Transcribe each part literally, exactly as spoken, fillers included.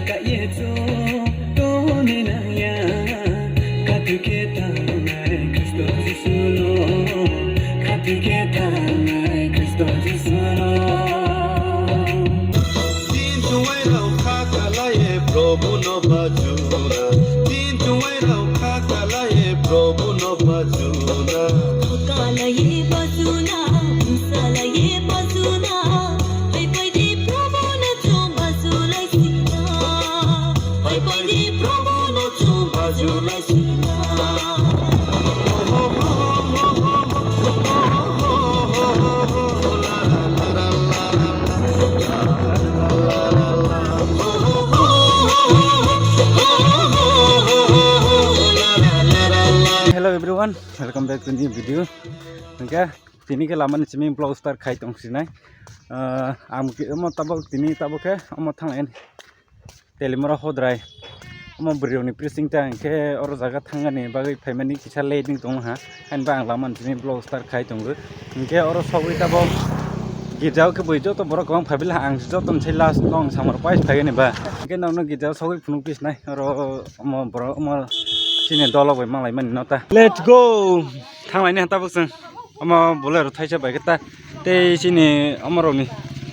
Kaiye chu toni nangya, khathwikhe thangnai Khristo Jisuno, khathwikhe thangnai Khristo Jisuno. Tin chungwai rao kha kalaye Prabhu no bajuna, tin chungwai rao kha kalaye Prabhu no bajuna. Kalaye bajuna, salaye bajuna, pai pai di Prabhu no chum bajulai sina, pai pai di Prabhu no chum bajulai sina. Hello everyone, welcome back to new video. Hingke tini ke lamani simi vlog start khai tong sinai. Ah, ang ke omo tabok tini tabok ke omo thang lain. Telimora Hodrai. Omo bwrwirokni preaching ta hingke oro jaga thangani bagwi phaimani kisa late wng tongha. Hain ba ang lamani simi vlog start khai tongo. Hingke oro sogwi tabok girjao khe bui joto borok kwbang phaibaila ang jotoni sai last no ang samar pais phaigani ba. Hingke nokno girjao sogwi phunuk pisinai oro omo borok omo chini dolo bai manglai mani nota. Let's go! Thanglaini ha tabok chwng. Omo Bolero thaisa bai khe ta tei chini omorokni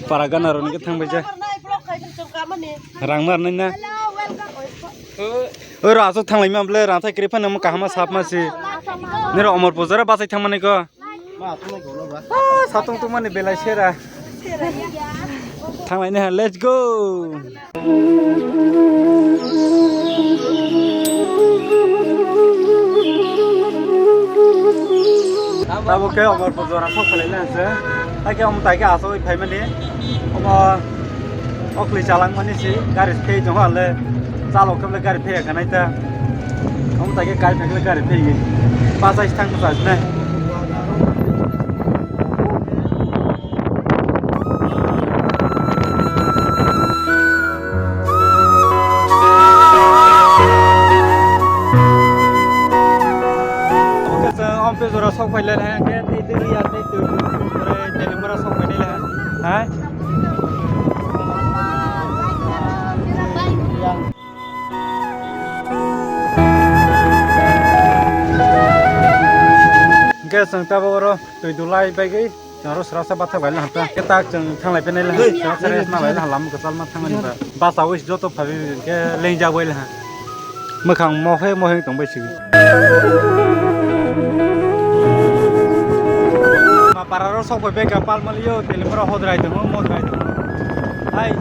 para ganarokni khe thang bai ja. Rang mar nai na. Oi ro aswk thang lai ma bole rang thai kri phano kaham ma sap ma si. Nero Omor Pujara bachai thang mani ko. Ah, satung tungmani belai sera. Thang lai na, let's go. Tabok khe Omor Pujara sok phalai le se. Hakhe omo tai khe asogwi phaimani. Omo okli chalangmani si gari phei tongo ale. Chalok khe gari phei kanai ta. Omo tai khe kai phai khe gari phei. Pasai thang pasai nai. Oke, chwng Ompe jora sok phai le hai, hingke tei tei ya tei tei tei tei tei tei mora sok phai le hai. Hai? Hingke chwng tabok oro twi dulai bagwi. Chwng oro srasa bathak bai laha ta. Khe tak chwng thanglai phainai laha. Srasa rest nalai laha lama kwchal ma thangmani ba. Bachawi joto phabi khe lengjak bai laha. Mwkhang mohai mohai tong bai sigi. Ma para ro sok bai beka pal mali yo, tele mora hodrai tongo, modrai tongo. Hai,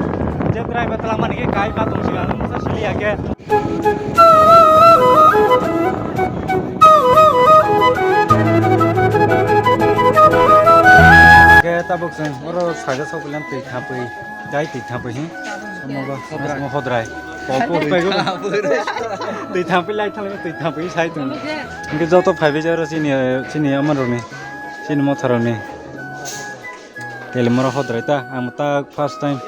je drai ba tlang mani khe kai ma tong sigi, ano musa sili ya khe. Hingke tabok chwng oro saja sok bilang twi thapwi, jai twi thapwi hi. Omo ba, omo hodrai. Pok pok pego. Twi thapwi lai thang, twi thapwi sai tong. Hingke joto phaibi jai oro chini, chini amarokni, chini motharokni. Telimora hodrai ta, ang ta first time.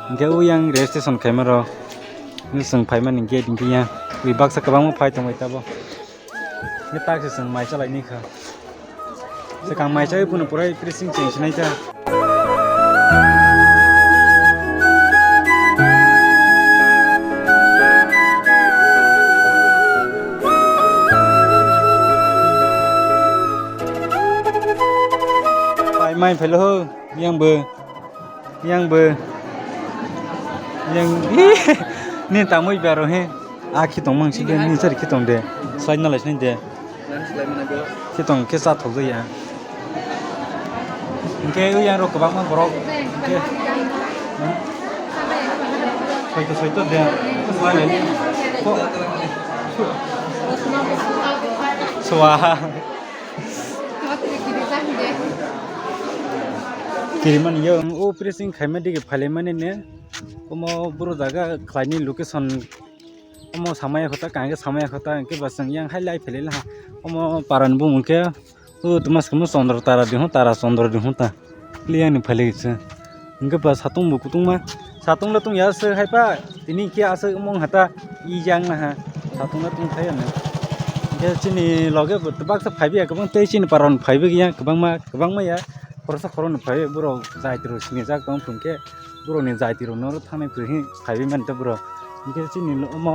Hingke uyang registration khaima rok. Ni chwng phaimani gate hingke yang. Ui baksa kwbangma phai tongbai tabo. Ni tak se chwng mai chalai ni kha. Swkang mai chai phano pura preaching cheng sinai ta. Pai mai phelo ho, yang bo, yang bo, yang, ni tamoi baro he, a khitong mang si de, ni sari khitong de, slide na lai sini de, khitong khe cha thok ya, hingke yang rok kwbangma borok, hingke, soito soito de, slide lai, swaha. Kirimani yo, o preaching khaima digi phailaimani ne, omo boro jaga khlaini location, omo samaya khota, kangke samaya khota, hingke ba chwng yang hai lai phailaila ha, omo parani bumung khe, o tuma se kemo Chandra Tara di hwn, Tara Chandra di hwn ta, liyani phailai se. Hingke ba satung bo kutung ma, satung le tong ya se hai pa, tini khe aswk mong hata i jang na ha, satung le tong thai ya na. Hingke chini loge bo baksa phaibi ya kwbang tei chini paron phaibi ya kwbangma, kwbangma ya. khoroksa khoroknwi phai borok jaitirok sinijak tong thung khe borokni jaitirokno oro thangnai kwrwi phaiwi mantha borok. Hinkhe chini omo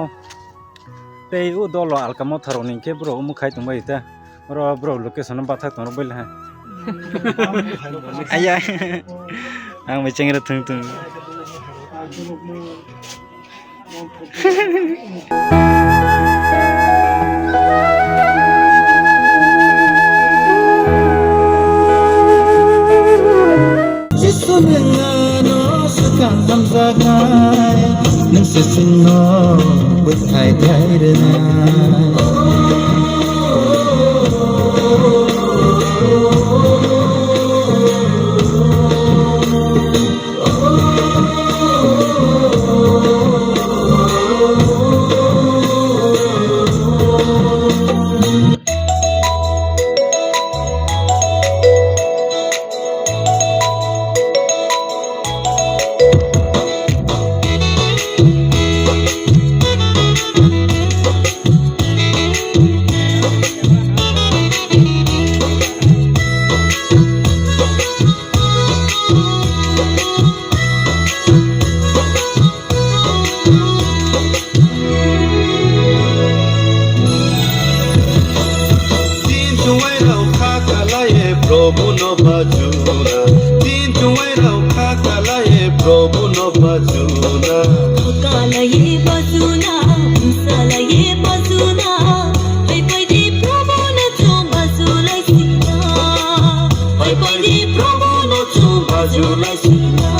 tei o dolo alka motharokni hinkhe borok omo khai tongbai ta. Oro borok location o bathak tongrok bai laha. Aya. Ang bai chengra thung thung. Jisu nwng ano swkang hamjaknai, nwng se chwngno bwthai thai rwnai. Tin chungwai rao kha kalaye Prabhu no bajuna. Tin chungwai rao kha kalaye Prabhu no bajuna. Kha kalaye bajuna, bwsalaye bajuna. Hai pai di Prabhu no chwng bajulai sina. Hai pai di Prabhu no chwng bajulai sina.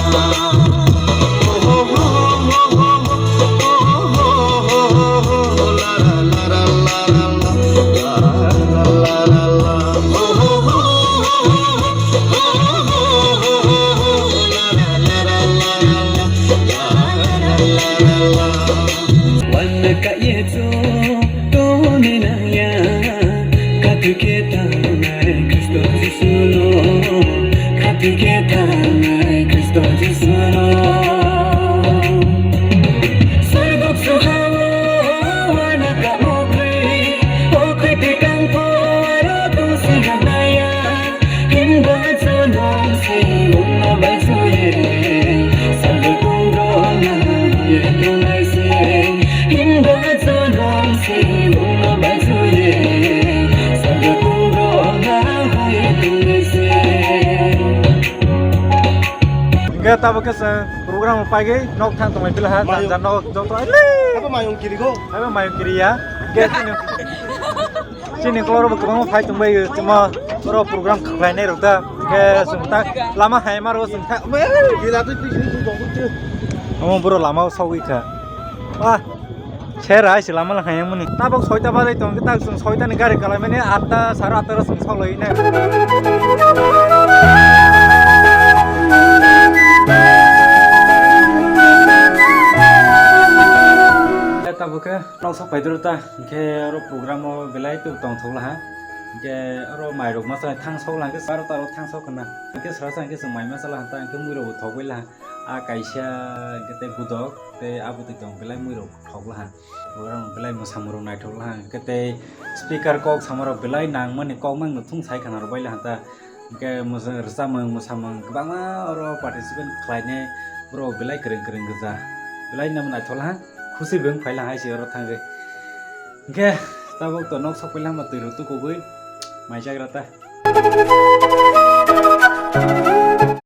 Wan ka ye chu to ni nang ya, ka tu ke ta nai Kristo Jisu no, ka tu ke ta nai Kristo Jisu no. Sargok suhao wana ka mokri, okri tikang po aro tu singa naya. Himba jonom se mungma bai suye, sargok tungro na ye tunai se. Himba jonom se mungma bai suye, sargok tungro na ye tunai se. Hingke tabuk khe chwng program paigwi nok thang tongmai pila ha, Mayung. Janja nok joto ai le. Abo mayung kiri go. Abo mayung kiri ya. Hingke chini, chini kolor bo kwbangma phai tongbai, tongma oro program khlainai rok da. Hingke chwng ta lama hai maro chwng ta. Gila twi twi twi twi twi. Omo boro lama o sogwi kha. Wah. Sera hai se lama la khayang mani. Tabok soita bajai tong khe tak chwng soita ni gari kalai mani atta sara atta ro chwng sok lai nai. Tabok khe nok sok pai doro ta, hingkhe oro program o belai tong thok laha. Hingkhe oro mai rok masa thang sok lang khe sara ta ro thang sok khna. Hingkhe sara sa hingkhe chwng mai masa laha ta hingkhe mui rok bo thok bai laha. A kaisa hingkhe tei budok tei a bwtwi tong belai mui rok thok laha. Borok belai mwsamung rok naithok laha, hwnkhe tei speaker kok sama rok belai nangmani kok mangno thung sai khana rw baila hanta. Hwnkhe mwsa-, rwchapmung mwsamung kwbangma oro participant khlainai borok belai kwrwng kwrwng gwja. Belai no naithok laha, khusi bo wng phai laha hai se oro thangwi. Hwnkhe tabuk to nok sok paila hama twi rok tukugwi mai chagra ta.